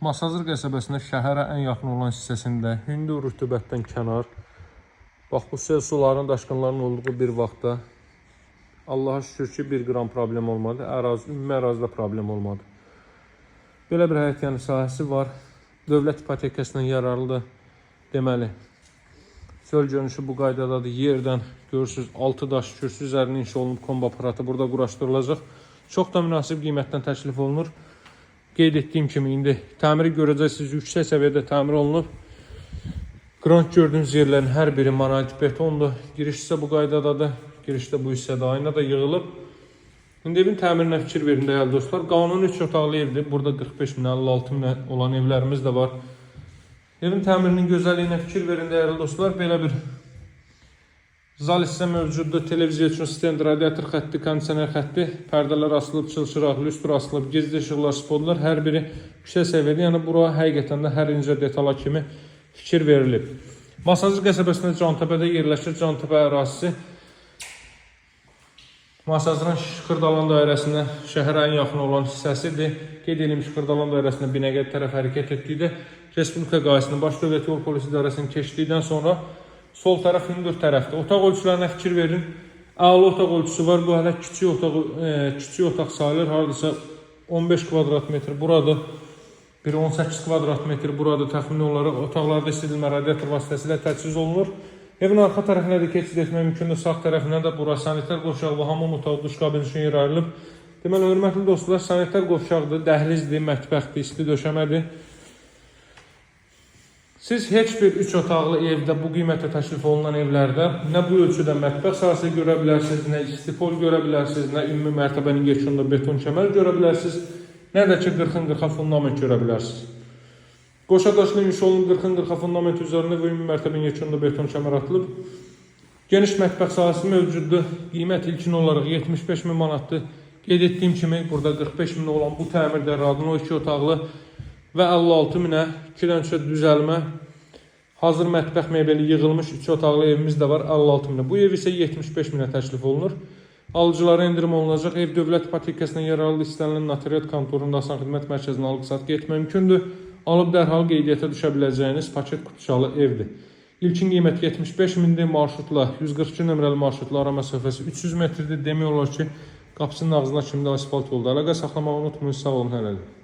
Masazır qəsəbəsində şəhərə ən yaxın olan hissəsində hündür rütubətdən kənar. Bax bu sel suların, daşqınların olduğu bir vaxtda Allaha şükür ki, bir qram problem olmadı. Ərazi, ümumi ərazidə problem olmadı. Belə bir həyət yanı sahəsi var. Dövlət ipotekasından yararlıdır. Deməli, çöl görünüşü bu qaydadadır. Yerdən görürsüz 6 daş kürsü üzərində inşa olunub kombi aparatı burada quraşdırılacaq. Çox da münasib qiymətdən təklif olunur. Qeyd etdiyim kimi indi təmiri görəcəksiniz, yüksək səviyyədə təmir olunub. Qrant gördüyünüz yerlərin hər biri monolit betondur. Giriş hissə bu qaydadadır. Girişdə bu hissədə ayna da yığılıb. İndi evin təmirinə fikir verin dəyərli dostlar. Qanuni 3 otaqlı evdir. Burada 45 minə, 56 minə olan evlərimiz də var. Evin təmirinin gözəlliyinə fikir verin dəyərli dostlar. Belə bir zal hissə mövcuddur. Televiziya üçün stend, radiator xətti, kondisioner xətti, pərdələr asılıb, çılçıraq, lüstr asılıb, gizli işıqlar, spotlar hər biri yüksək səviyyədə. Yəni bura həqiqətən də hər incə detala kimi fikir verilib. Masazır qəsəbəsində Cantəpədə yerləşir. Cantəpə ərazisi Masazırın Xırdalan dairəsində şəhərə ən yaxın olan hissəsidir. Qeyd edim ki, Xırdalan dairəsində Binəqədi tərəf hərəkət etdikdə Respublika qayəsində Baş Dövlət Yol Polisi İdarəsinin keçdikdən sonra sol tərəf hündür tərəfdir. Otaq ölçülərinə fikir verin. Əla otaq ölçüsü var. Bu hələ kiçik otaq, kiçik otaq sayılır. Hardasa 15 kvadrat metr buradır. Bir 18 kvadrat metr burada təxmini olaraq otaqlarda isitmə radiator vasitəsilə təchiz olunur. Evin arxa tərəfinə də keçid etmək mümkündür. Sağ tərəfinə də bura sanitar qovşağı və hamam otağı, duş kabini üçün yer ayrılıb. Deməli, hörmətli dostlar, sanitar qovşaqdır, dəhlizdir, mətbəxdir, isti döşəmədir. Siz heç bir 3 otaqlı evdə bu qiymətə təklif olunan evlərdə nə bu ölçüdə mətbəx sahəsi görə bilərsiniz, nə istipol görə bilərsiniz, nə ümumi mərtəbənin yekununda beton kəmər görə bilərsiniz, nə də ki 40-ın 40-a fundament görə bilərsiniz. Qoşa daşlı inşa olunub 40-ın 40-a fundament üzərində və ümumi mərtəbənin yekununda beton kəmər atılıb. Geniş mətbəx sahəsi mövcuddur. Qiymət ilkin olaraq 75 min manatdır. Qeyd etdiyim kimi burada 45 min olan bu təmirdə Radno 2 otaqlı və 56 minə 2-dən 3-ə düzəlmə hazır mətbəx mebeli yığılmış 3 otaqlı evimiz də var 56 minə. Bu ev isə 75 minə təklif olunur. Alıcılara endirim olunacaq. Ev dövlət ipotekasından yararlı istənilən notariat kontorunda asan xidmət mərkəzinə alqı-satqı etmək mümkündür. Alıb dərhal qeydiyyata düşə biləcəyiniz paket qutuçalı evdir. İlkin qiymət 75 mindir. Marşrutla 142 nömrəli marşrutla ara məsafəsi 300 metrdir. Demək olar ki, qapısının ağzına kimi də asfalt yolda. Əlaqə saxlamağı unutmayın. Sağ olun hələlik.